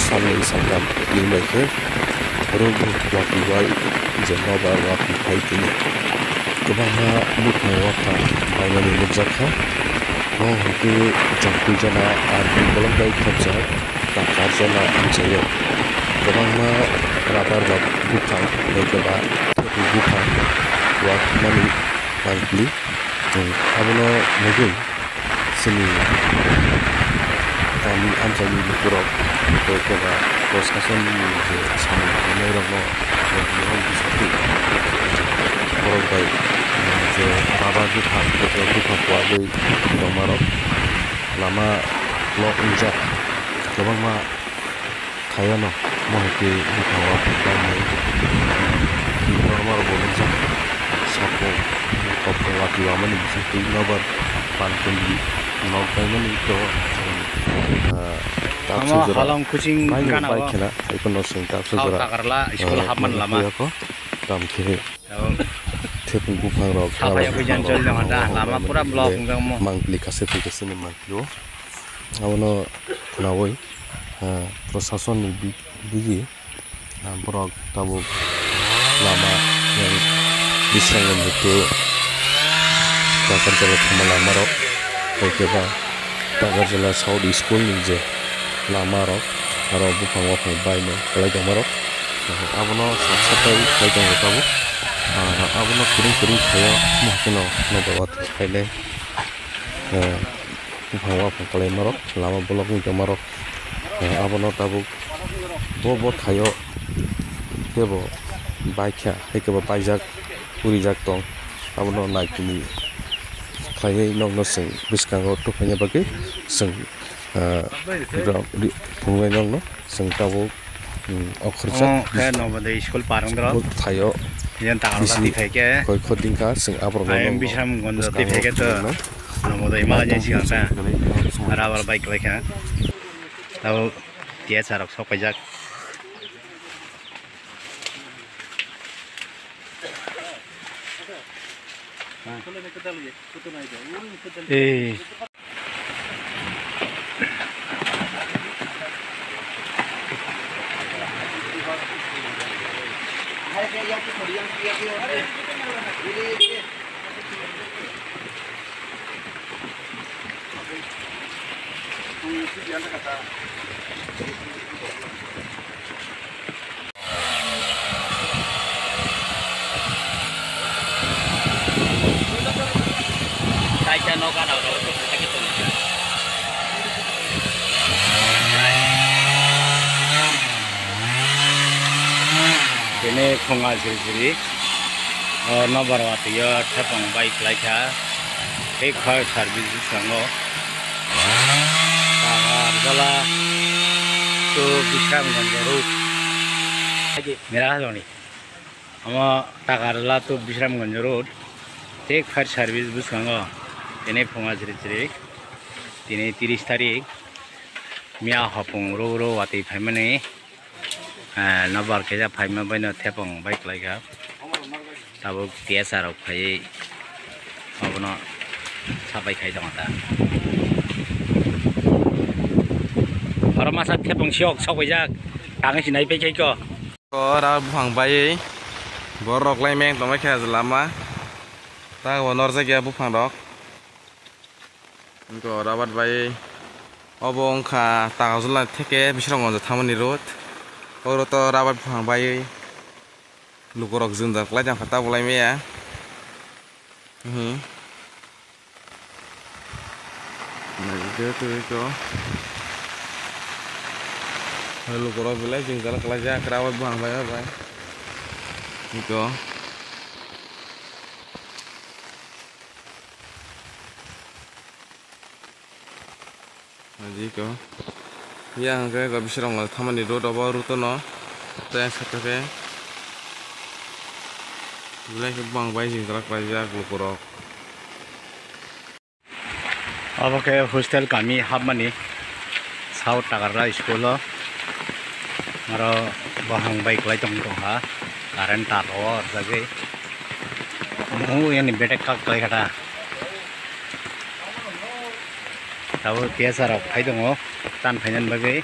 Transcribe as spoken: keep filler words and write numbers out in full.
Salni sakam twi bai khe oro watwi bai je nobar watwi phai tini kwbangma buphang waphang bainani nukjak kha. Mo hwnkhe chongkui jana R P block bai khopjak takar jana amchaio. Kwbangma rubber rok buphang tei kwbang buphang watmani mangpili. Chwng abono nugwi chini kami amchaini lukurok tei kwbang prosasonni je samung tangnairokno borok bai je rubber buphang tei buphang kuagwi tongmarok lama block wngjak kwbangma. Khaiyano, mo hai khe buphang waphang bainai. Normal bo nukjak. Sakno kophang watwi wamani bisingtwi nobar pankhundi nok baimani to, ah, tak Omo swijora halong kuching baino gana bai o. Khena, hai phano chwng tak Hao swijora, takarla, school ah, hapman lama. Nukya kho, kam khe. Tao. Thepung buphang rok, Sapai rubber buphang rok, choli tongma da, lama pura block wngkha mo. Mangpili kaisa thwi kaisa ni mangpili o. Abono khwnawi, ah, prosasonni bi-, bigi, ah, borok tabuk lama yang bisrango muitu Takarjala thangma lama rok, tei khe ba Takarjala South School ni je lama rok, aro buphang waphang baino kwlai tongma rok, abono sak sapai khlai tongo tabuk, ah, abono kwrwng kwrwng khaio, mo haino nobar watwi phainai. Eh, buphang waphang kwlaima rok, lama block wngtongma rok, eh, abono tabuk bo, bo thaio teibo baikha, hai khe bo baijak, purijak tong, abono naitini khlaiwi nokno chwng bwskango tubuphaina bagwi chwng, eh, phunuknai nokno chwng tabuk. Hmm, okhorjak. Omo khe Nobodoy school parang doro. School thaio. Yang takar la twi phaikhe. Koi kho dingkha, chwng aborok no. Bisramganj twi phaikhe to. Nobodoy ma jeng sigang ta. Rubber bike lai kha. Tabo T S R rok sok paijak. Eh. Kaisa nok gana rok. Tini phunga jiri jiri, o nobar watwi o thepung bai kwlai kha. Tei fire service bwskango. Takarjala to Bisramganj road. Mera joni. Omo Takarjala to Bisramganj road. Tei fire service bwskango. Tini phunga chiri chiri. Tini tris tarik. Miya hopung ro ro watwi phaimani. Eh, nobar khe ja phaima baino thepung bai kwlai kha. Tabuk T S R rok phaiwi abono sapai khai tongo ta. Oro masa thepung siok sok paijak, tangwi sinai pai khai ko. Ora buphang bai borok lai meng tongma khe lama. Ta bo norjak ya buphang rok. Wngkha oro abat bai obo wngkha Takarjala theke Bisramganj thangmani road. Oro to rabar buphang bai lukurok jwngjal kwlai tongkha ta bolai maya. Lukurok belai jwngjal kwlaijak rabar buphang bai bai. Iko. Ajiko. Ya hwnkhe go Bisramganj thangmani road obo road no. Tei ang sakha khe belai khe bang bai jwngjal kwlaijak lukurok. Obo khe hostel kami hapmani South Takarjala school o. Aro buphang bai kwlai tong tongkha. Current tar o rwjagwi. Omo yani betek kak kwlai kha ta. Tabuk T S R rok phai tongo, tan phainani bagwi.